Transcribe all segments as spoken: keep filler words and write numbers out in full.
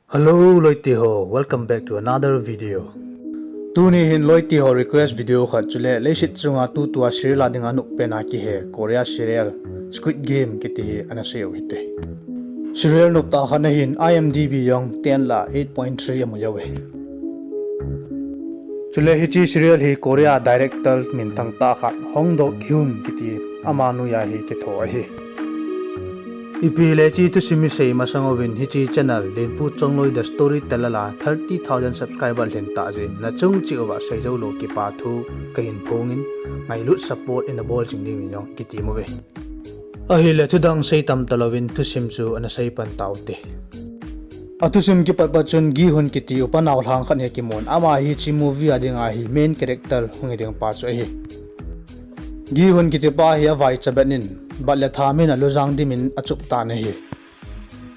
Hello loite ho, welcome back to another video. Tuni hin loite ho request video khat chule leiset chunga tutua serial a dinga nop pen a kihe Korea serial Squid Game kiti hi ana sei u hite. Serial nop tah khat ahin I M D B jong ten lah eight point three amu jove. Chule hiche serial hi Korea director minthang tah khat Hong Dong Hyun kiti ama noiya hi kitho ahi. Ipi le hiche thusim isei masang uvin hiche channel Lenpu Chongloi The Storyteller a thirty thousand subscriber lhing tah jeh in nachung cheh uva seijou lou kipa thu kahin phongin, ngailut support ina bol jing diuvin jong ikitem uve. Ahile thudang sei tam talouvin thusim chu ana sei pan taute. Athusim kipat pat chun Gi Hun kiti upa naolhang khat hi kimun, ama hi hiche movie a dinga hi main character hung hi ding pa chu ahi. Gi Hun kiti pa hi avaicha bet in, bat le tham in alujang dim in achup tan ahi.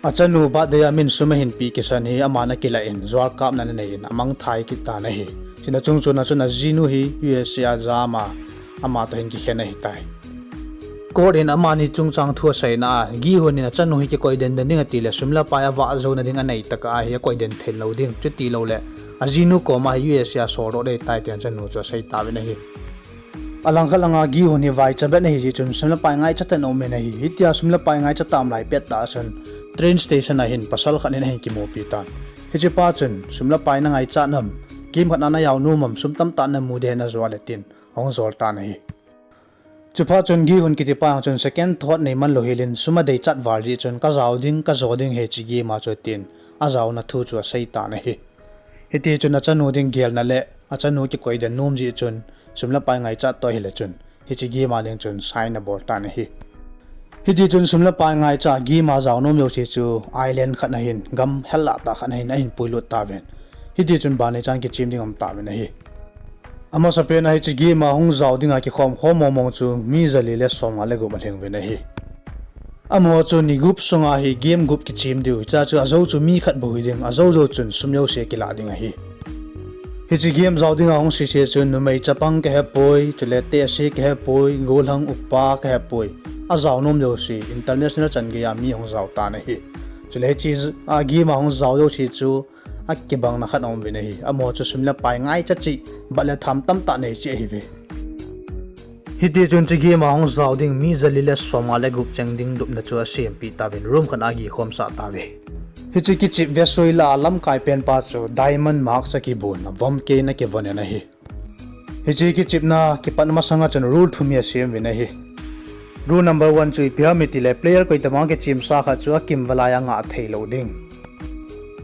Achanu birthday a min sum ahin pe kisan hi aman akilah in, jual kapna ananei in, amangthah kit tan ahi. Chuna chung chuna chun ajinu hi U S A a jam a, ama toh hin kikhen ahitai. Court in amani chungchang thu aseina a, Gi Hun in achanu hi kikoi den den ding atile, sum le pai avah jouna ding anei tah a hi akoi den thei lou ding, chutiloule ajinu koma hi U S A a soldoh ding ahitai tin achanu chu asei tauvin ahi. Alangkhat langa Gi Hun hi vaicha bet ahi jeh chun sum le pai ngaicha tah in aumin ahi. Hitia sum le pai ngaicha tam lai pettah chun train station a hin pasal khat in ahin kimupi tan. Hichepa chun, sum le pai nangaichat nam, game khat a najao nom am, sum tamtah namu ding ahi najou le tin ahung jol tan ahi. Chuphat chun Gi Hun kitipa jong chun second thought neiman lou helin sum adeichat val jeh chun kajao ding, kajou ding ahi hiche game a chu tin ajaona thu chu asei tan ahi. Hitichun achanu ding gelna le achanu kikoi den nom jeh chun sum le pai ngaichat toh ahile chun hiche game a ding chun sign abol tan ahi. Hitichun sum le pai ngaicha game a jao nom jouse chu island khat ahin, gam hellah tah khat ahin, ahin puilut tauvin. Hitichun banei chan kichem ding aum tauvin ahi. Amasapen a hiche game a hung jao dinga kikhom khom mong mong chu mi jali le somnga le gup alhing uvin ahi. Amaho chu ni gup sunga hi game gup kichem diu, hichea chu ajou chu mi khat bou hiding, ajou jou chun sum jouse kilah ding ahi. Hiche game jao dinga hung sese chun numei chapang kahepoi, chule tehse kahepoi, gollhang upa kahepoi. Ajao nom jouse international chan geiya mi hung jao tan ahi. Chule hiche game a hung jao jouse chu akibangna khat aum uvin ahi. Amaho chu sum le pai ngaicha cheh, bat le tham tamtah nei cheh ahiuve. Hitichun hiche game a hung jao ding mi jali le somnga le gup cheng ding lupna chu asempeh tauvin room khat a akikhomsah tauve. Hiche kichep vesui lah a lamkai penpa chu diamond mark sa kibon a vom kei in akivon in ahi. Hiche kichepna kipat masanga chun rule thum hi asem uvin ahi. Rule number one chu ipi ham itile player koitobang a kichemsa khat chu akimvalai a ngah theilou ding.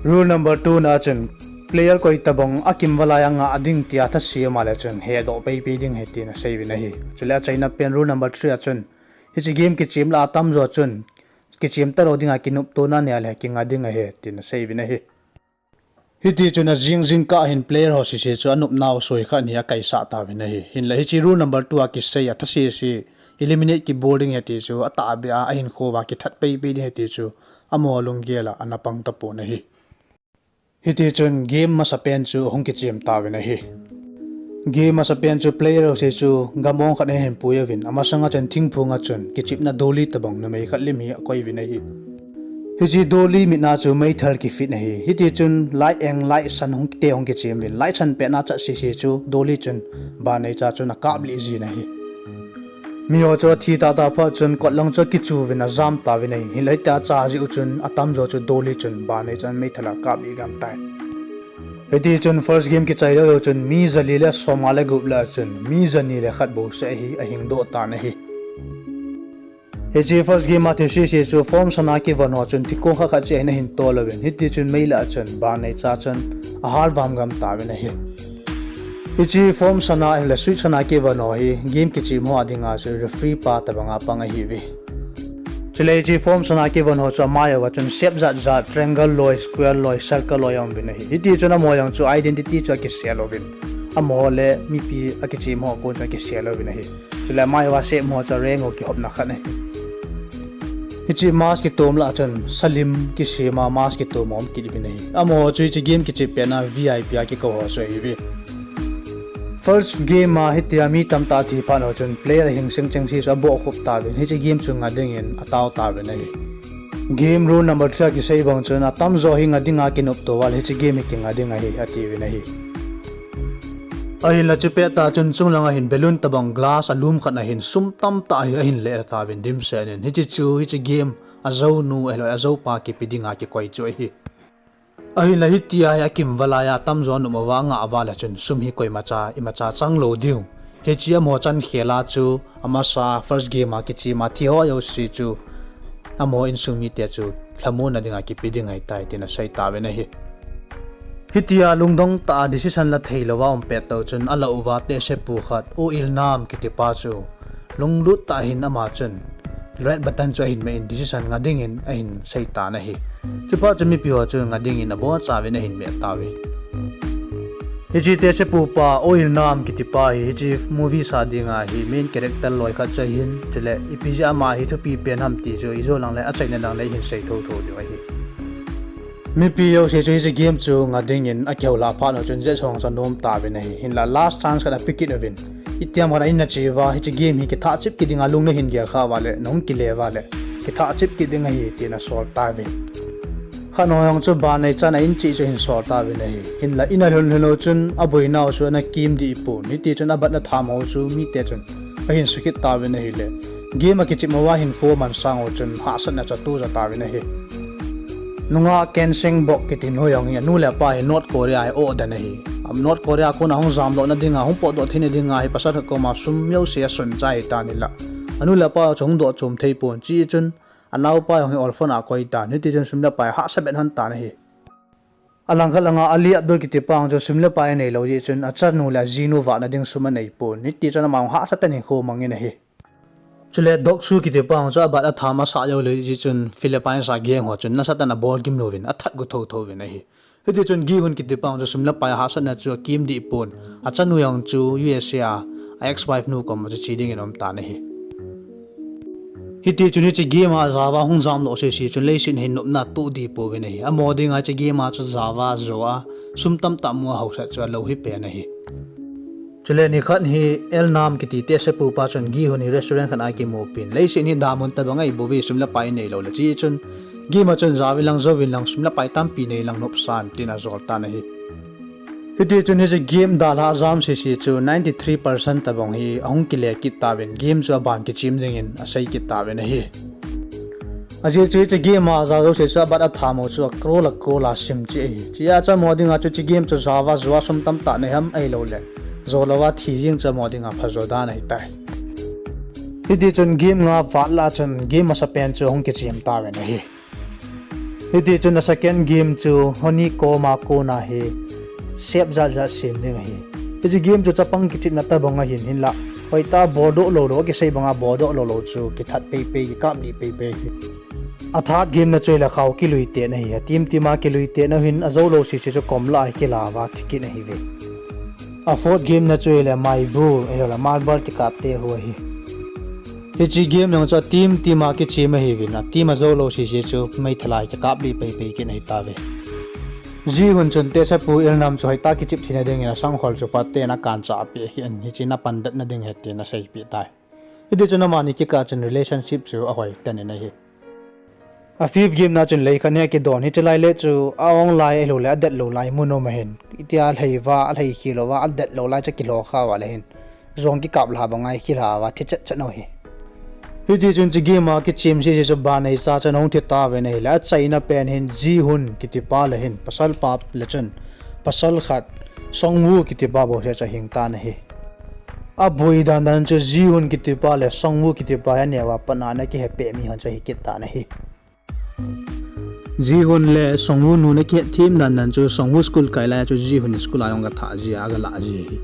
Rule number two na chun player koitobang akimvalai a ngah ding tia thase um a le chun hedoh peipei ding ahi tin asei uvin ahi. Chule achaina pen rule number three a chun hiche game kichem lah a atamjo chun kichem talou dinga kinoptona nei a le kinga ding ahi tin asei uvin ahi. Hitichun ajing jingkah hin player ho sese chu anopnau soi khat hi akaisah tauvin ahi. Hinla hiche rule number two a kisei a thase se eliminate kibol ding ahi ti chu atahbeh a ahinkhouva kithat peipei ding ahi ti chu amaho lunggel a ana pang tapon ahi. Hitichun game masapen chu ahung kichem tauvin ahi. Game masapen chu player ho sese chu gam ong khat ahin pui uvin, amasanga chun thingphunga chun kichepna dolly tobang numei khat lim hi akoi uvin ahi. Hiche dolly mitna chu meithal kifit ahi. Hitichun light eng light san hung kite hung kichem uvin, light san petna chat sese chu dolly chun banei cha chun akaplih jin ahi. Miho chu athi tahtah phat chun kotlang chu akichu uvin ajam tauvin ahi. Hinla hitia acha jeh u chun atamjo chu dolly chun banei chan meithal a akaplih gam tai. Hitichun first game kichai jou jou chun mi jali le somnga le gup lah a chun mi jani le khat bouseh hi ahingdoh tan ahi. Hiche first game a thil sese chu form sana kivon ho chun thikong khat khat cheh ahin, ahin tol uvin, hitichun mei lah a chun banei cha chun ahal vam gam tauvin ahi. Hiche form sana le sweet sana kivon ho hi game kichem ho a dinga chu referee pa tobanga pang ahiuve. Chule hiche form sana kivon ho chu amai uva chun shape jat jat, triangle loi, square loi, circle loi aum uvin ahi. Hitichun amaho jong chu identity chu akisel uvin, amaho le mipi akichem ho kon chu akisel uvin ahi. Chule amai uva shape ho chu rank ho kihopna khat ahi. Hiche match kitom lah a chun salim kisem a match kitom aum kit uvin ahi. Amaho chu hiche game kichep pet na V I P a kikou ho chu ahiuve. First game a hitia mi tamtah athi phat ho chun player ahing seng chengse chu abohkhup tauvin hiche game chu nga dingin atao tauvin ahi. Game rule number three a kisei bang chun atamjo hi nga dinga kinopto uva le hiche game hi kinga ding ahi, atiuvin ahi. Ahinla chupet tah chun chunglanga hin balloon tobang glass alum khat a hin sum tamtah hi ahin leh tauvin dimset in, hiche chu hiche game ajounu ahilouleh ajoupa kipe dinga kikoi chu ahi. Ahinla hitia hi akimva laiya atamjo anop uva nga uva le chun sum hi koimacha imacha changlou diu. Hiche amaho chan khela chu amasa first game a kichema thiho jouse chu amaho insung mite chu lhamonna dinga kipe ding ahitai tin asei tauvin ahi. Hitia lungdong tah a decision la theilouva um pet tou chun alah uva tehsepu khat U Ilnam kitipa chu lunglut tah in ama chun red button chu ahin meh in decision nga dingin ahin seitan ahi. Chupa chu mipiho chu nga dingin abonchauvin ahin meh tauve. Hiche tehsepu pa U Ilnam kitipa hi hiche movie sa dinga hi main character loi khat chu ahin, chule ipi jeh a ama hi thupi pen ham ti chu ijou lang le achaina lang le ihin sei thouthou diu ahi. Mipi jouse chu hiche game chu nga dingin akihoulah phat u chun jet hong chu anom tauvin ahi. Hinla last chance khat ape kit uvin, itiham khat a inna che uva hiche game hi kithah chep kit dinga lung nahin gel kha uva le nahung kile uva le kithah chep kit ding ahi tin asol tauve. Khat ho jong chu banei chan a in cheh chu ahin sol tauvin ahi. Hinla in alhun lhun u chun aboinau chu ana kim deh pon, hitichun abat atham ho chu mite chun ahin sukit tauvin ahile, game a kichep uva hinkho amansang u chun hahsatna chu ato jo tauvin ahi. Nungah Ken Sang-bok kiti nu jong hi anu le apa hi North Korea hi oh den ahi. North Korea kona hung jamdohna dinga hung potdoh theina dinga hi pasal khat koma sum jouse asunchai tan hinla, anu le apa chu hung doh chom thei pon, hichun anaopa jong hi orphan a akoi tan, hitichun sum le pai hahsa beh lhon tan ahi. Alangkhat langa Ali Abdul kitipa jong chu sum le pai aneilou jeh chun achanu le ajinu vahna ding sum anei pon, hitichun ama jong hahsa tah in hinkho amangin ahi. Chule Deok-soo kitipa jong chu abat atham asah jou lou jeh chun Philippines a gang ho chun nasatah in abol gim louvin athat gu thouthou vin ahi. Hitichun Gi-hun kitipa jong chu sum le pai hahsatna chu akim deh pon, achanu jong chu U S A a a ex-wife nu koma chu che dingin aum tan ahi. Hitichun hiche game a ajao uva hung jamdoh sese chun leiset hin nopna atoh deh pouvin ahi. Amaho dinga hiche game a chu jao uva jo a sum tamtah mu a haosat chu alou hipen ahi. Chule nikhat hi Ilnam kiti tehsepu pa chun Gi-hun hi restaurant khat a akimupin, leiset hi damun tobang ahibouve, sum le pai neilou le, hichun game a chun jaovin lang jouvin lang sum le pai tampi nei lang nopsan tin ajol tan ahi. Hitichun hiche game dalha ajam sese chu ninety three percent tobang hi ahung kile kit tauvin, game chu aban kichem dingin asei kit tauvin ahi. Ajeh chu hiche game a ajao jouse chu abat atham ho chu a crore a crore a sim cheh ahi. Hichea chu amaho dinga chu hiche game chu jao uva jo a sum tamtah nei ham ahiloule jo louva thi jeng chu amaho dinga phajo dan ahitai. Hitichun game nga vat lah chun game amasapen chu ahung kichem tauvin ahi. Hitichun a second game chu honeycomb a kona hi shape jat jat sem ding ahi. Hiche game chu chapang kichepna tobang ahin, hinla hoitah a boldoh lou lou, akisei banga boldoh lou lou chu kithat peipei, kikap lih peipei ahi. A third game na chu ahile khao kilui tetna ahi. Atim tim a kilui tetna hin ajoulou sese chu kom lah a kila uva thi kit ahiuve. A fourth game na chu ahile maibu ahiloule marble kikapte ho ahi. Hiche game jong chu atim tim a kichem ahiuvin, atim ajoulou sese chu meithal a kikap lih peipei kit ahitauve. Gi-hun chun tehsepu Ilnam chu hoitah a kichep theina dingin asangkhol chu paten akancha apeh ahin, hiche napan det na ding ahi tin aseipeh tai. Hitichun amani kikah chun relationship chu ahoi tan in ahi. A fifth game na chun lei khat hi akidon, hiche lai le chu a-ong lai ahiloule adetlou lai mun um ahin. Hitia alhei uva, alhei khel uva, adetlou lai chu akilho kha uva le hin jong kikap lha banga akilha uva thi chet chet u ahi. Hitichun hiche game a kichem sese chu banei cha chun ahung thi tauvin ahile, achaina pen hin Gi-hun kitipa le hin pasal pa le chun pasal khat Sung-woo kitipa bouseh chu ahing tan ahi. Aboi dandan chu Gi-hun kitipa le Sung-woo kitipa hi aneo a pat a ana kihepeh mi hon chu ahi kit tan ahi. Gi-hun le Sung-woo nu ana kihetthem dandan chu Sung-woo school kai lai a chu Gi-hun school a jong agathah ji a, agalah ji ahi.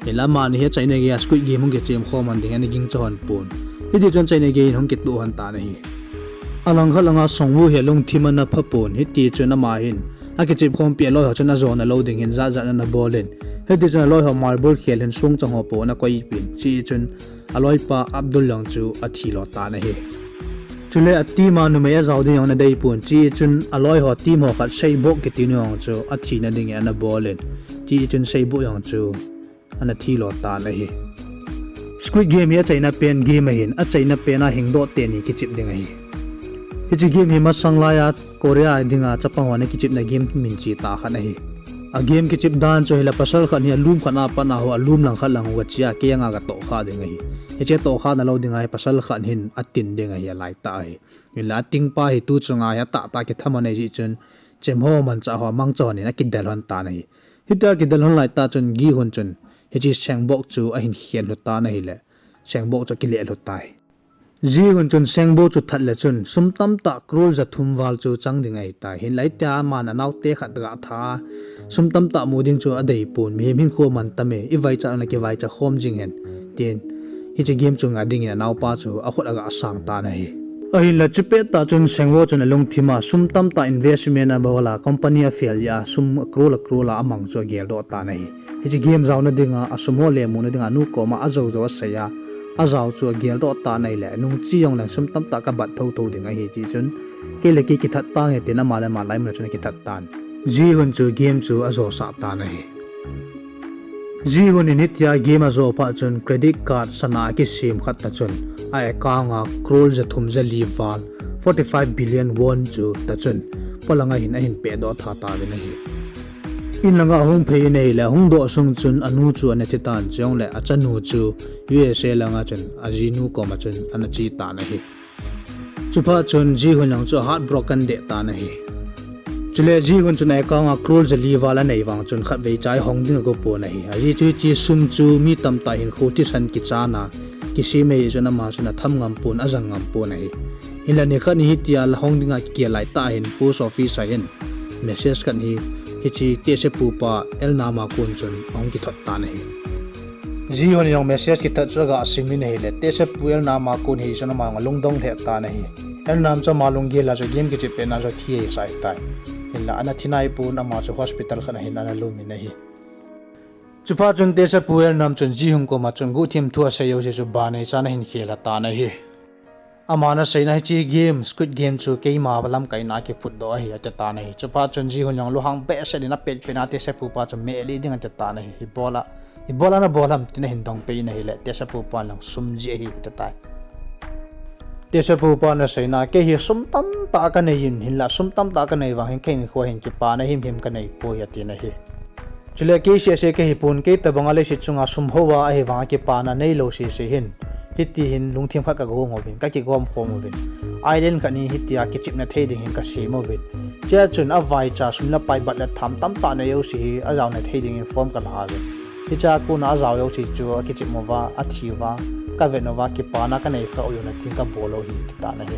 Hinla amani hi achaina gei a Squid Game hung kichem khom hon ding hi ana gingcha hon pon, hitichun achaina gei in hung kitoh hon tan ahi. Alangkhat langa Sung-woo hi alungthim ana pha pon, hitichun ama hin akichep khompi aloi ho chun ajona lou ding hin jat jat ana bol in, hitichun aloi ho marble khel hin songchang ho pou ana koipin, hichun aloipa Abdul jong chu athilo tan ahi. Chule a team a numei ajao ding jong ana deipon, hichun aloi ho team ho khat Seibok kiti nu jong chu athina dingin ana bol in, hichun Seibok jong chu ana thilo tan ahi. Squid Game hi achaina pen game ahin, achaina pen a hingdoh teni kichep ding ahi. Hiche game hi masang laiya Korea dinga chapang ho ana kichepna game minche tah khat ahi. A game kichep dan chu ahile pasal khat hi a lum khat a pat a ho a lum lang khat lang uva chia keng a gatoh kha ding ahi. Hiche tohkhana lou dinga hi pasal khat hin atin ding ahi alaitah ahi. Hinla ating pa hi tu chunga hi atahtah kitham anei jeh chun chemho manchah ho amangcha hon in akidel lhon tan ahi. Hitia kidel lhon laitah chun Gihun chun hiche Sangbok chu ahin khen lhu tan ahile Sangbok chu akile lhu tai. Jihun chun Sangbok chu that le chun sum tamtah crore ja thum val chu chang ding ahitai. Hinla hitia aman anaote khat ga tha a sum tamtah mu ding chu adeipon, mihem hinkho mantam e, ivaicha na kivaicha khom jing hen, tin hiche game chu nga dingin anaopa chu akhut aga sang tan ahi. Ahinla chupettah chun Sangbok chun alungthim a sum tamtah investment abol a company afail jeh a sum crore crore a amang chu ageldoh tan ahi. Hiche game jaona dinga asum ho lemuna dinga anu koma ajou jou asei a, ajao chu ageldoh tan ahile nungche jongleng sum tamtah kabat thouthou ding ahi tichun, kei le kei kithat tange tin ama le ama laimuna chun akithat tan. Jihun chu game chu ajosah tan ahi. Jihun in hitia game ajo phat chun credit card sana akisem khat ta chun a account a crore ja thum ja li val, forty five billion won chu ta chun polanga hin ahin pehdoh tha tauvin ahi. In langa ahung phei in ahile ahung doh sung chun anu chu ana thi tan, chujongle achanu chu U S A langa chun ajinu koma chun ana che tan ahi. Chuphat chun Jihun jong chu heartbroken deh tan ahi. Chule Jihun chun a account a crore ja li val anei vang chun khatvei cha hi hong ding ago pon ahi. Ajeh chu hiche sum chu mi tamtah hinkho thisan kichan a kisem ahi chun ama chun atham ngam pon, ajang ngam pon ahi. Hinla nikhat hi hitia la hong dinga kigel laitah hin post office a hin message khat hi hiche Tehsepu pa Elnam a kon chun ahung kithot tan ahi. Jihun jong message kithat chu aga sim in ahile Tehsepu Elnam a kon hi chun ama jong alungdong lheh tan ahi. Elnam chu ama lunggel a chu game kichep petna chu athi ahi sah ahitai. Hinla ana thi naipon ama chu hospital khat a hin ana lum in ahi. Chuphat chun Tehsepu Elnam chun Jihun koma chun guhthim thu asei jouse chu banei chan ahin khel lha tan ahi. Aman aseina hiche game, Squid Game chu keima lamkaina a kiphutdoh ahi ati tan ahi. Chuphat chun Jihun jong lunghang behseh in apetpet a Tehsepu pa chu meh lih ding ati tan ahi. Ibola, ibola nabol ham tin ahin dong peh in ahile Tehsepu pan jong sum jeh ahi ati tai. Tehsepu pan aseina kei hi sum tamtah kanei in, hinla sum tamtah kanei vang hin kahinkho a hin kipana himhim kanei poi atin ahi. Chule kei sehseh kahipon, kei tobanga leiset chunga sum houva ahivanga kipana neilou sese hin hiti hin lungthim khat kagong uvin, kakigom khom uvin, island khat hi hitia kichepna thei ding hin kasem uvin, chea chun avaicha sum le pai bat le tham tamtah nei jouse hi ajaona thei dingin form kalha uvin, hichea kona ajao jouse chu akichep uva, athi uva, kavet uva, kipana kanei kha u jong na tin kabol u hi ati tan ahi.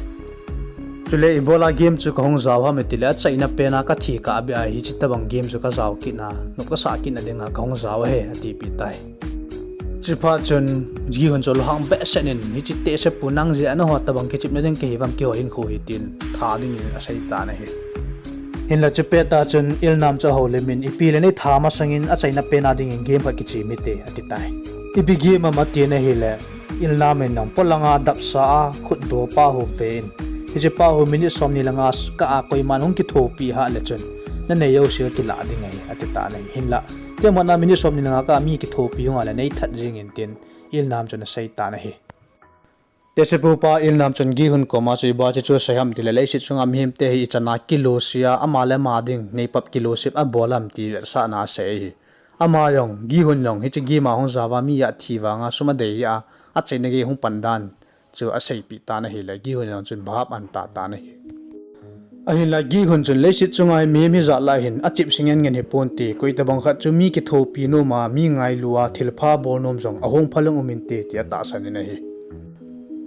Chule ibola game chu kahung jao ham itile achaina pena kathi kabeh a hiche tobang game chu kajao kitna, nop kasah kitna dinga kahung jao ahi atipeh tai. Chuphat chun Jihun chu lunghang behseh in hiche Tehsepu nang jeh a nangho tobang kichepna ding kahi uvam, keiho hinkho hi tin tha dingin asei tan ahi. Hinla chupet tah chun Elnam chu ahoulim in ipi le neitha masangin achaina pena dingin game khat kichem hite ati tai. Ipi game ham atin ahile Elnam in jong polanga dapsa a khutdoh pa ho ve in, hiche pa ho minute somni langa kah a koiman hung kithopi hah le chun nanei jouse kakilah ding ahi ati tan ahi. Hinla keima na minute somni langa kah a mi kithopi hung a le neithat jeng in tin Elnam chun asei tan ahi. Tehsepu pa Elnam chun Gihun koma chu ibola hiche chu asei ham tile leiset chunga mihemte hi ichan a kilosea ama le ama ding neipap kilosep abol ham ti vetsahna asei ahi. Ama jong, Gihun jong hiche game a hung jaova mi athi vanga sum adei a, achaina gei hung pan dan chu aseipeh tan ahile Gihun jong chun bhap anta tan ahi. Ahinla Gihun chun leiset chunga hi mihem hijat lah hin achepse ngen ngen hiponte, koi tobang khat chu mi kithopi nom a, mi ngailu a, thilpha bol nom jong ahung phalung um inte ti atahsan in ahi.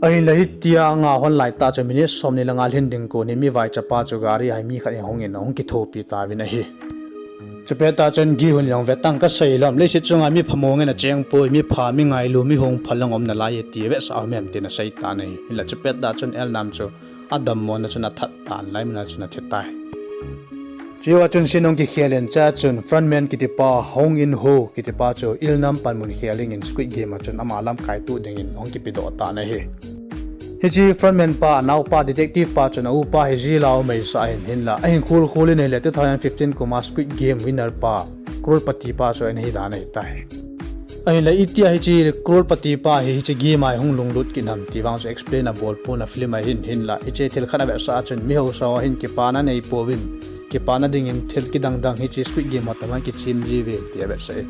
Ahinla hitia anga lhon laitah chu minute somni langa lhin ding kon in mi vaichapa chu gari a hi mi khat hi hung in ahung kithopi tauvin ahi. Chupet tah chun Gihun jong vetang kasei lom, leiset chunga mi phamo ngen acheng poi, mi pha, mi ngailu, mi hung phalung um nalai e ti vetsah u him tin asei tan ahi. Hinla chupet tah chun Elnam chu adammona chun athat tan, laimuna chun athi tai. Chua chun scene hung kikhel in chea chun frontman kitipa Hong In Ho kitipa chu Elnam panmun khel dingin Squid Game a chun ama lamkai tuh dingin hung kipedoh tan ahi. Hiche frontman pa anaopa detective pa chun aupa hi jil a um ahi sah in, hinla ahin khol khol in ahile two thousand fifteen kuma Squid Game winner pa, crorepati pa chu ana hi dan ahitai. Ahinla itia hiche crorepati pa hi hiche game a hi hung lunglut kit ham ti vang chu explain abol pon a film a hin, hinla hiche thil khat avetsah a chun mi hausa ho hin kipana anei pouvin, kipana dingin thil kidang dang hiche Squid Game ho tobang kichem jiuve ti avetsah e.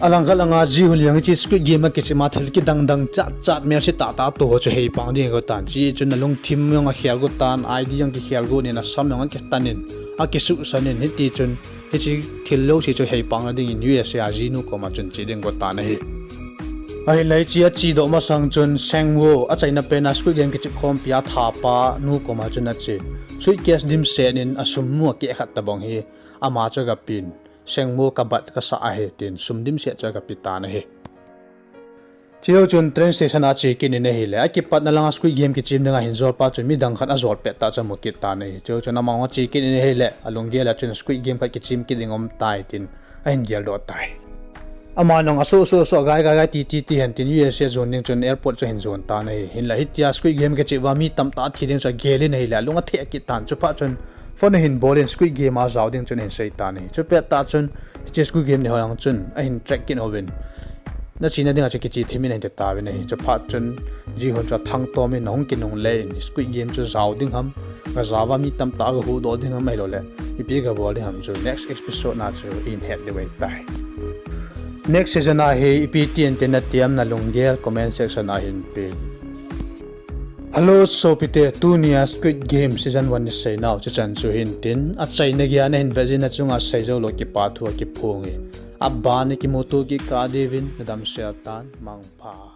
Alang khat langa Ji Hoon Liang hiche Squid Game a kichema thil kidang dang chat chat melse tah tah toh ho chu heipang ding agot tan. Hichun alungthim jong akhel got tan, idea jong kikhel got in, asam jong akitanin, akisuhsanin, hiti chun hiche thil jouse chu heipang na dingin U S A a jinu koma chun che ding agot tan ahi. Ahinla hiche achedoh masang chun Sang Woo, achaina pen a Squid Game kichep khompi a thapa nu koma chun ache. Suitcase dimset in asum mu akeh khat tobang hi ama chu agapin, Sang Woo, kabat kasah ahi, tin sum dimset chu agape tan ahi. Chujou chun train station a ache kit in ahile, akipatna langa Squid Game kichem dinga ahin jol pa chun midang khat ajol pet tah chu amu kit tan ahi. Chujou chun ama jong ache kit in ahile, alunggel a chun Squid Game khat kichem kit ding aum tai tin ahin geldoh tai. Ama jong asoh soh soh, gai gai gai, ti ti ti hen tin U S A jon ding chun airport chu ahin jon tan ahi. Hinla hitia Squid Game kichep uva mi tamtah athi ding chu agel in ahile, alung atheh kit tan, chuphat chun phone ahin bol in Squid Game a jao ding chun ahin sei tan ahi. Chupet tah chun hiche Squid Game nei ho jong chun ahin track kit uvin, nachena dinga chu kiche thim in ahin ti tauvin ahi. Chuphat chun Ji Hoon chu athangtom in, ahung kinungle in, Squid Game chu jao ding ham, gajao uva mi tamtah gahuhdoh ding ham, ahiloule ipi gabol ding ham chu next episode na chu ihin het diu ahitai. Next season a hi ipi ti ante nati am, nalunggel comment section a hin pen. Hello sopite, tunia Squid Game season one ni seinau chichan chu hin tin, achaina geiya nahin vet jeh in nachunga seijou lou kipathu akiphong e. Aban a kimuto kit kah diuvin nadamsel tan, mangpha.